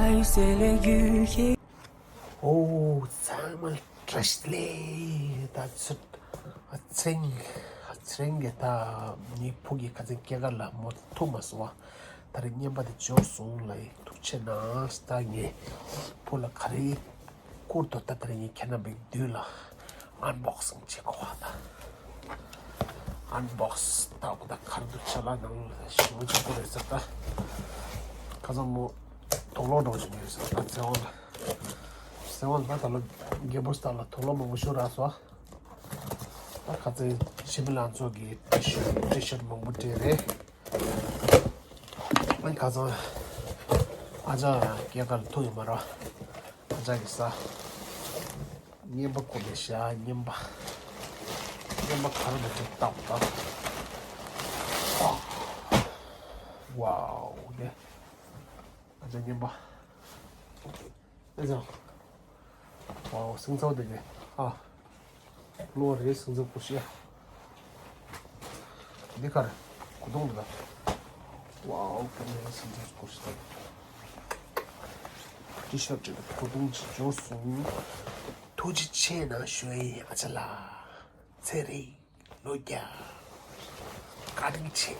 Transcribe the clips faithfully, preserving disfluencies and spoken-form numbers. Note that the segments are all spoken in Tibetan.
ཨོ། ཚང་མ་བཀྲ་ཤིས་བདེ་ལེགས། ད་ཚོད། ཨ་ཚེ་རིང་། ཨ་ཚེ་རིང་གི་ད་ངའི་ཕུ་གི་ཁ་ཚན་སྐྱེས་སྐར་ལ་མོ་ཐུག་མ་སོང་བ། ད་རེས་རྔན་པ་དེ་འབྱོར་སོང་ལ་ཐུགས་ཆེ་གནང་། ད་ངའི་ཕུ་ལ་ག་རེ་བསྐུར་དོ། ད་ད་རེས་ངས་ཁྱེད་རྣམ་པའི་མདུན་ལ་ཨན་བོག་སིང་བྱེད་དགོས་པ་ད། ཨན་བོག་སི་ལྟ་བུ་ད་གར་འདུག་ཆ་ལ་ནང་ལ་ཞིམ་པོ་ཆགས་པོ་རེད་ཟེར་ད། ཁ་སང་མོ་དུག་ལོག་འདྲ་བོ་ཞིག་ཉོས་ཟེར་ད། ཚེ་དབང་ལ། ཚེ་དབང་ལ་ད་ལོ་རྒད་པོ་སྟག་ལ་དུག་ལོག་མང་པོ་ཤོར་རག་སོང་། ད་ཁ་ཚེ་ཆེན་པོ་ལང་ཚོ་གི་ཊི་ཤར་ཊི་ཤར་མང་པོ་སྤྲད་རེད། ཨ་ཁ་སང་ཨ་ཅག་སྐྱེས་སྐར་ཐུག་ཡོད་མ་རེད། ཨ་ཅག་གི་ས། རྔན་པ་ཁོ་ནས་བཞག་རྔན་པ། རྔན་པ་ག་རེ་མ་བྱེད་སྟབས་ད། ཝའོ་ནས། ཨ་ཅག་རྔན་པ། ཨེ་ཅག་ཝའོ་སིང་ཚའོ་དེ་གས་ཨ། གློ་བ་རེད་སིང་ཚའོ་ཀུ་ཤི་ཡ། འདི་ག་རེ། གོས་ཐུང་འདི་ལ། ཝའོ་ཀ་མེ་ར་སིང་ཚའོ་ཀུ་ཤི་ཡ། ཊི་ཤར་ཊི་གོས་ཐུང་ཅིག་འབྱོར་སོང་། ཐུགས་རྗེ་ཆེ་གནང་ཞུ་ཡི་ཨ་ཅག་ལགས། ཚེ་རིང་། ལོ་བརྒྱ། བཀའ་དྲིན་ཆེ།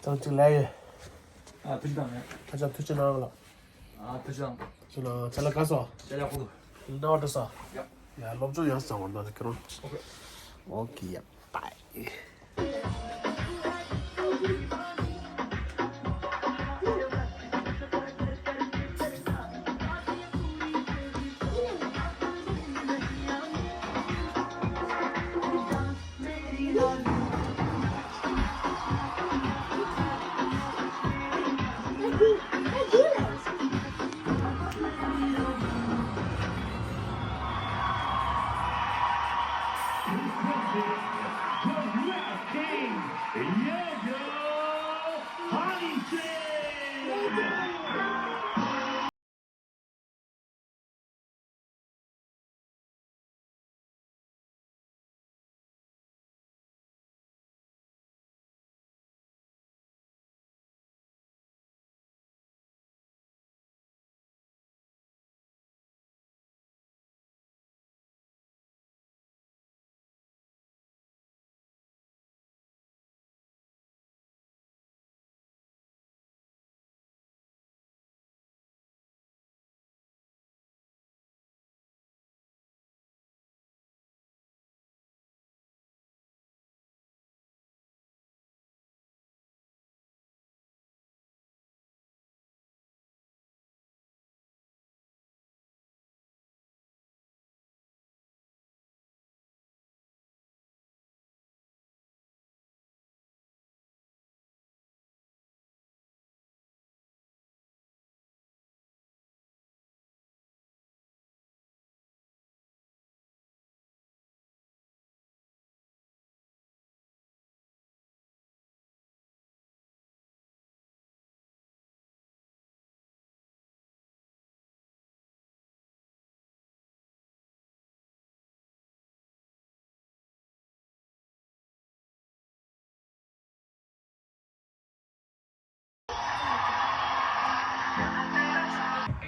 ཙང་ཅིག་ལས་ཡོད། ཨ་ཕིན་དང་ཡ། ཨ་ཅག་ཐུགས་རྗེ་གནང་ལགས། ཨ་ཕིན་དང་། ཅི་ལ་ཅ་ལག་ག་སོ། ཅ་ལག་ཁོ་ཐུ། ནོར་ཏུ་སོ། ཡ། ཡ་སློབ་སྦྱོང་ཡང་བཟང་བ་འདུག་ཁྱེད་རང་། ཨོ་ཁེ། ཨོ་ཁེ་ཡ། Bye.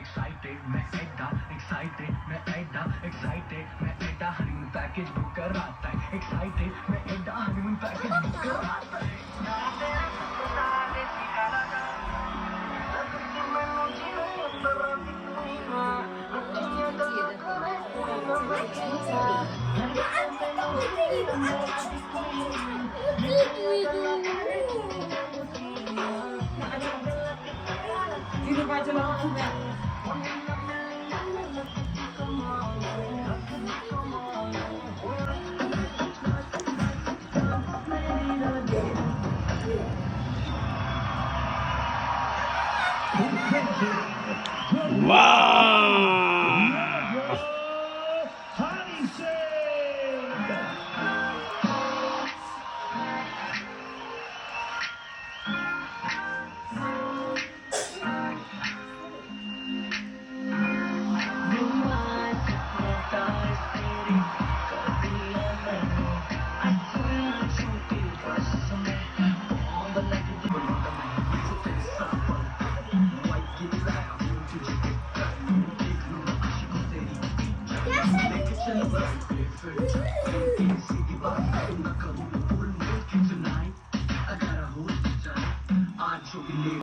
Excited, मैं एडा, excited, मैं एडा, excited, मैं एडा, honeymoon package book कराता है। Excited, मैं एडा, honeymoon package book कराता है। Wow!